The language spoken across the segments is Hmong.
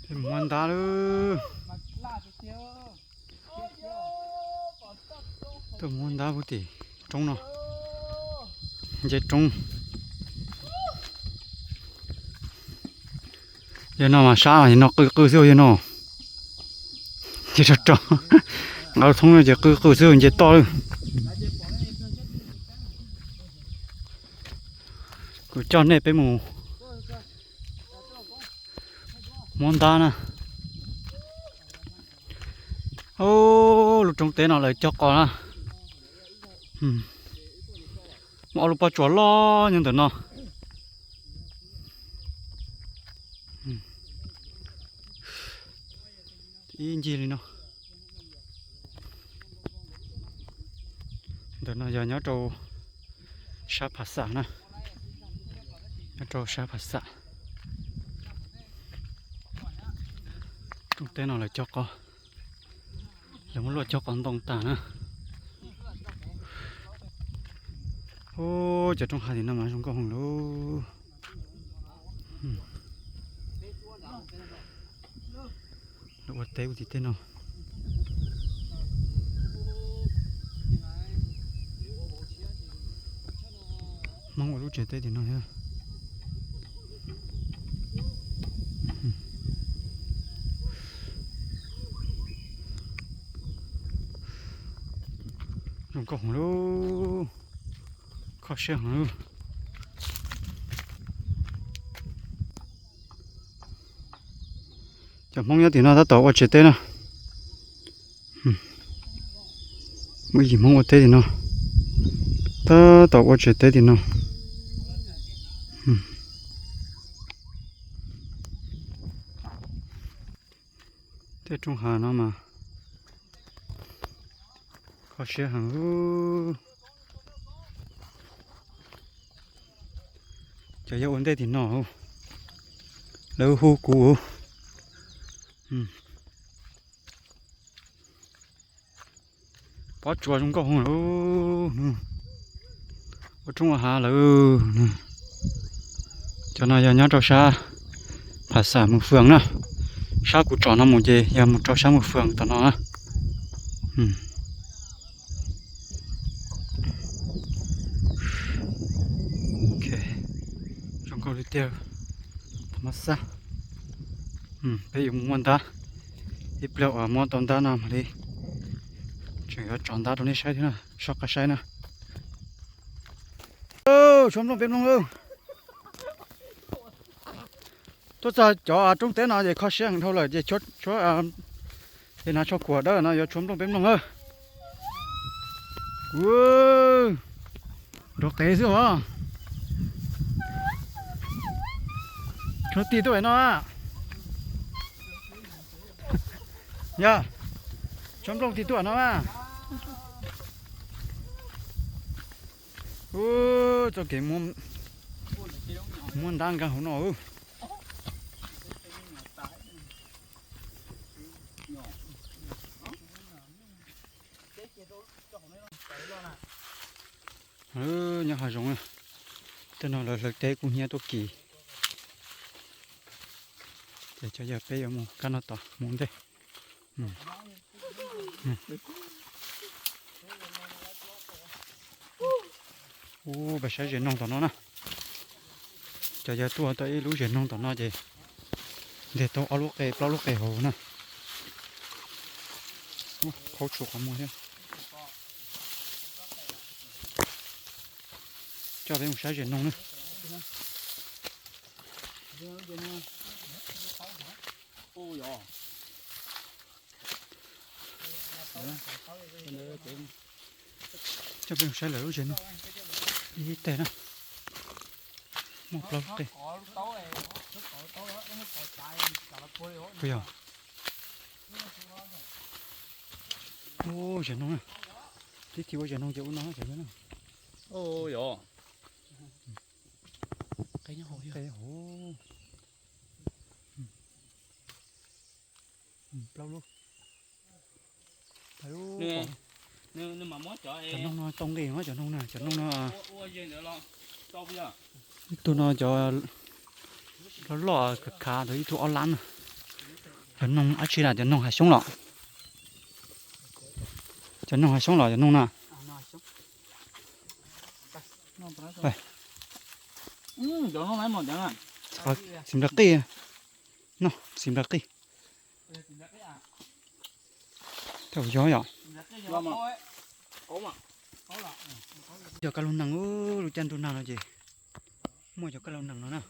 Peb mus muab ntab lawm. Tuaj muab ntab puag tim roob no. Nce roob. Yog no mas sab mas no qw qw xwb yog no. Ces rau rau nqa thoob no ces qw qw xwb nce toj lawm. Kuv coj nej peb mus muab ntab na. Lub roob teb no lawv cog qos na. Muaj ob lub pob tsuas loj nyob ntawm no. Ib ncig li no. Ntawm no yog nyob rau sab Phas Xam na. Nyob rau sab Phas Xam. Roob teb no lawv cog qos, lawv muab luaj cog qos ntoo tas na. Cov roob hav tim no mas zoo nkauj heev lauj. Lawv ua teb ua tim tej no. Hmoob ua lub tsev teb tim no thiab. Zoo nkauj heev lauj, kho siab heev lauj. Cov Hmoob nyob tim no tab tom ua tsev teb na. Muaj ib yim Hmoob ua teb tim no, tab tom ua tsev teb tim no. Tej roob hav no mas kho siab heev. Cov yog ua ntej tim no, lawv hu kuv. Pob tsuas zoo nkauj heev lauj. Ua roob ua hav lawm. Cov no yog nyob rau sab Phas Xam mus Fwm na. Sab kuv tsom no mus ces yog mus rau sab mus Fwm tom no na. Zoo nkauj li tiag, thas mas xaj. Peb yuav mus muab ntab, ib pliag uas muab tau ntab no mam li tseem yuav tso ntab rau nej saib thiab na, soj qab saib na. Tshuab nplooj peb nplooj. Tuaj txog cov roob teb no ces kho siab heev dhau lawm ces tshuab, es hnav tsho kuam dawb no yuav tshuab nplooj peb nplooj na. Nrov qev xwb os. Tshuab tig tuaj no. Yog, tshuab nplooj tig tuaj no. Ub, txoj kev muab ntab nkag hauv no. Nyob hav zoov, tej no lawv hlawv teb kub hnyiab tuaj kis. Ces cov yawg peb yuav mus kab no tom mus ntej. Ub, peb saib zes noog tom no na. Cov yawg tuaj tau ib lub zes noog tom no ces nteg tau ob lub qe plaub lub qe hauv na. Khaub tshuam qhov muag thiab. Coj peb mus saib zes noog na. Coj peb mus saib lawv lub zes noog ib teg na. Muaj plaub lub qe. Puas yog? Ub, zes noog na. Tib txhij ua zes noog ces ua no ces na. Qe hauv. Plaub lub. Cov noog no tau nqi mas cov noog na, cov noog no. Ib tug no cov Loj loj khav khav tau ib tug ob lab na. Cov noog dab tsi na, cov noog hav xyoob los? Cov noog hav xyoob los cov noog na? Xim nplai qij no, xim nplai qij. Tau yog yom. Cov kab laug nees, lub caij ntuj nag no ces muaj cov kab laug nees no na.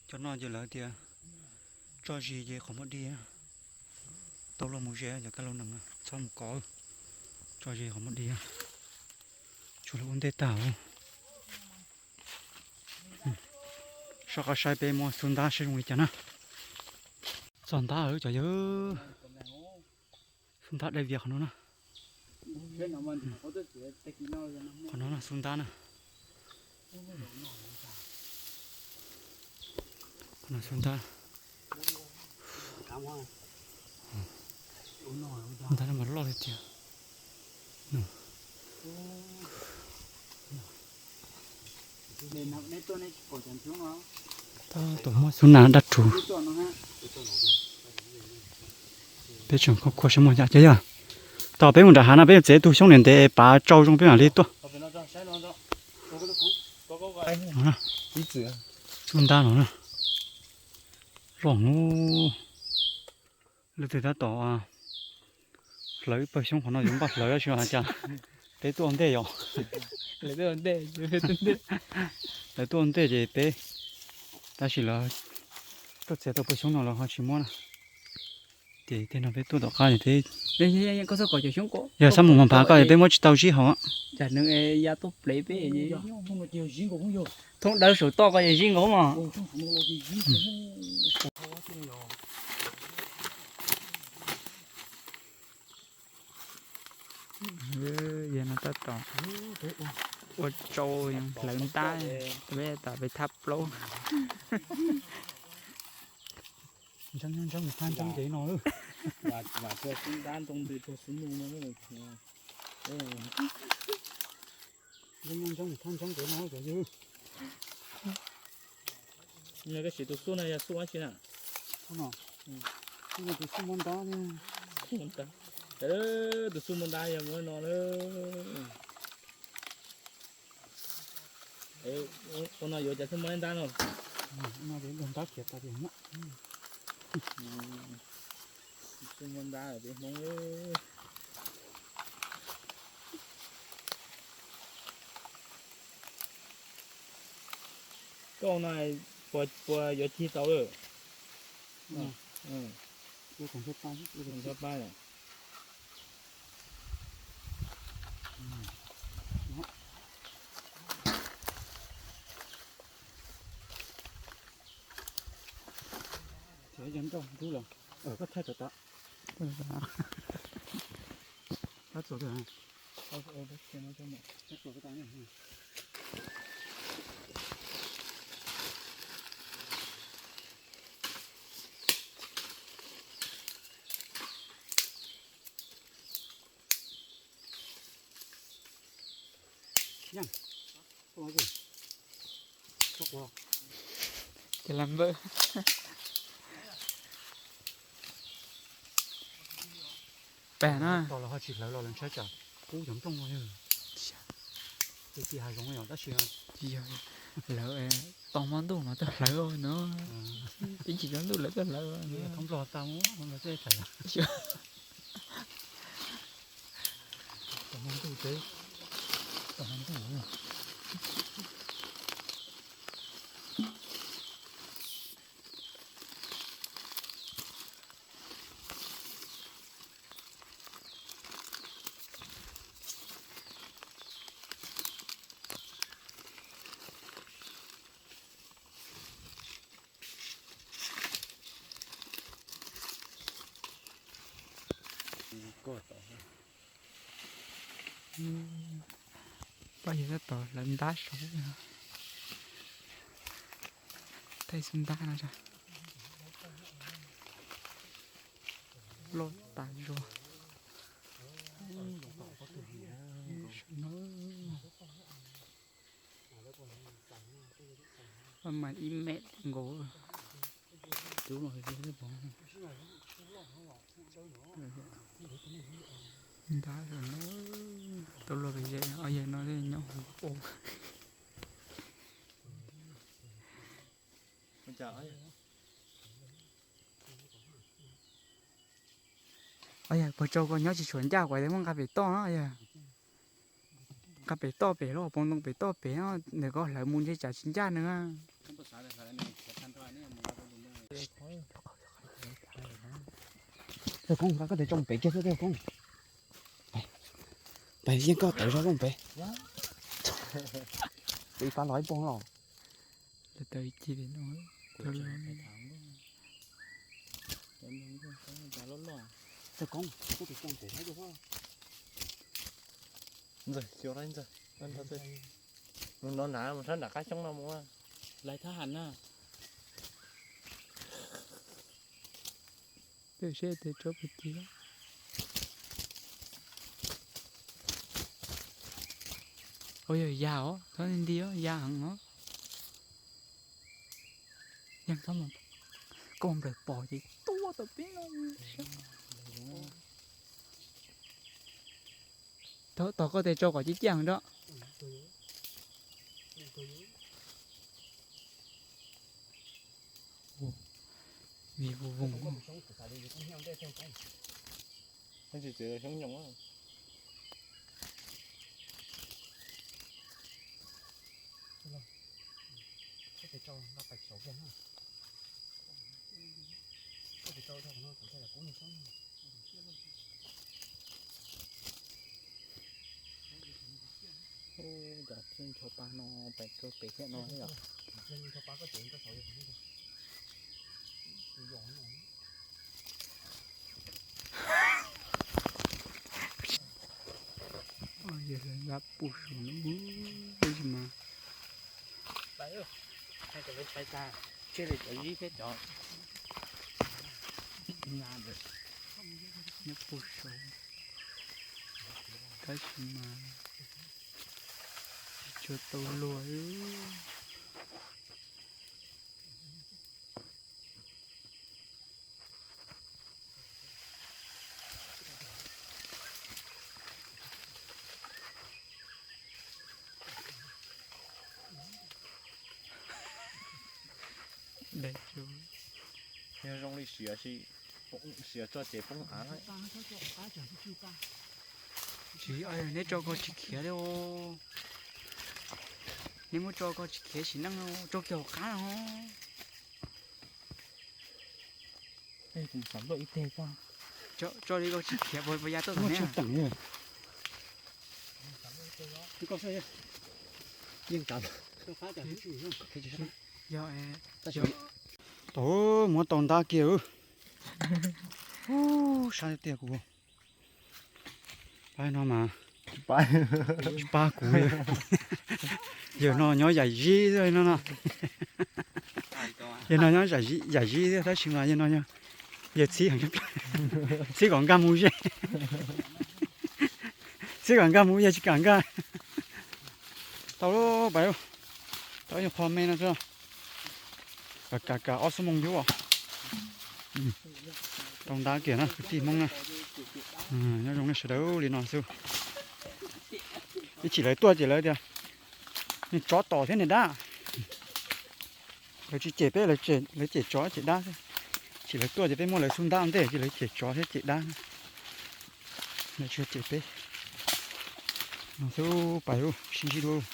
Cov no ces lawv tias tso zis ces qhov muag dig. Tau luag mus ze cov kab laug nees, txhob mus kov, tso zis qhov muag dig. Tsuas lawv ua ntej tag. Soj qab saib peb muab xub ntab saib zoo li cas na. Txog ntab lawm cov yawg. Xub ntab dai vias qhov no na. Qhov no na xub ntab na. Qhov no xub ntab. Ntab no mas loj tiag tiag. Tab tom muab xub nab dab rhuv. Peb tseem khuaj khuaj saib muaj yam cov yog. Tom peb mus nram hav no peb yuav txiav ib tug xyoob ntev ntev pav tsau zoo peb mam li tuaj. Xub ntab no na. Loj. Leej twg tab tom hlawv ib pawg xyoob qhov no yuav npaj hlawv tab sis has cas peb tuaj ua ntej yom. Lawv tuaj ua ntej ces peb, tab sis lawv tuaj txiav tau pawg xyoob no lawv ho tsis muab na. Ces tej no peb tuaj tom qab ces peb, yog xab mus mos phav koj es peb muab tsis tau zib hauv. Thoob dawb saum toj ko ces zib nkaus mas. Yog no tab tom ua tsau hlawv ntab, peb tom peb thab plaub. Ntseeb ntseeb thab ntseeb ces no. Ntseeb ntseeb thab ntseeb ces no cov yawg. Koj siv tus xub no yog xub dab tsi na? Tus xub muab ntab. Tus xub muab ntab yog muab no lawm. Ua no yuav cas thiaj muaj ntab no. Xub muab ntab peb Hmoob. Koj no puas yuav cig tau lawm? Thiab yog nroj ntub los, koj thaij rau tom. Tab txuas. Ces las npawb. Pem na. Tos los ho tsis hlawv los lawv ntshai tsam kub cov nplooj no. Ces tsis hav zoov yom tab sis yog lawv tau hmo ntuj mas tuaj hlawv no. Ib chim tsaus ntuj lawv tuaj hlawv. Thoob Nplog tau no lawv tej tham. Tau hmo ntuj ces, tau hmo ntuj. Pab yog tab tom hlawv ntab saud. Thaij xub ntab no. Loj tas zog. Mas ib mev nkaus. Ntab, tau luag pes ze, ob yawg no nyob hauv paus. Ob yawg, puas tsaug koj nyob tsis tshua ncaj kuv es muab nqa pem toj no yog? Nqa pem toj pem los, poob ntoo pem toj pem no, ntawm koj hlawv mus ntshe tsam tsis ncaj nws. Koob, nqa koj tes tsau pem kiag xwb koob. Pais yeej koj tawv zog zoo pem. Ib pab los ib poob los. Ntxawg, xyov ntxawg, mus no na, mus sab nram qab xyoob no mus. Lais thab ham na. Peb seb tes tsob puas ci. Ua yog ya os, txhob nti os, ya heev os. Yeej txhob mus, koj nplawg pom ces tua tau peb no. Tos koj tes tsau kom ciaj ciaj heev nrog. Vij voog voog. Tsis txiav xyoob nyoos. Cov ncho pa no pais rau pem thiab no yom. Yog lawv nqa pus saum no, tab sis mas tseg lawv cov zib thiab cov ntawd nyob pus saum, tab sis mas tsis tshua tau luag. Yog zoo li siav, siav tso ces poob av. Tsis, neb tso ko tsis khiav li. Neb muab tso ko tsis khiav sim neej, tso kiag hauv qab no. Tso li ko tsis khiav puas ya tuaj tod ne? Yog, tau muab tau ntab kiag. Sab tiag kuv. Pab no mas tsis pab kuv. Yawg no nyob yam zib no no. Yawg no nyob yam zib thiab tab sis mas yawg no yawg txhib, txhib kom nkag mus ze. Txhib kom nkag mus, yawg tsis kam nkag. Tau lub pais, tau ib qho me no xwb. Kam kam ob xuab moos yub os. Tau ntab kiag na kwv tij Hmoob na. Nyob zoo nej sawv daws li no xwb. Ib chim lawv tuaj ces lawv tias nws tsov tom thiab niag dab. Lawv tsis cem peb, lawv cem tsov cem dab xwb. Ib chim lawv tuaj ces peb muab lawv xub ntab ua ntej ces lawv cem tsov thiab cem dab. Lawv tsis cem peb. No xwb pais, sib ntsib dua.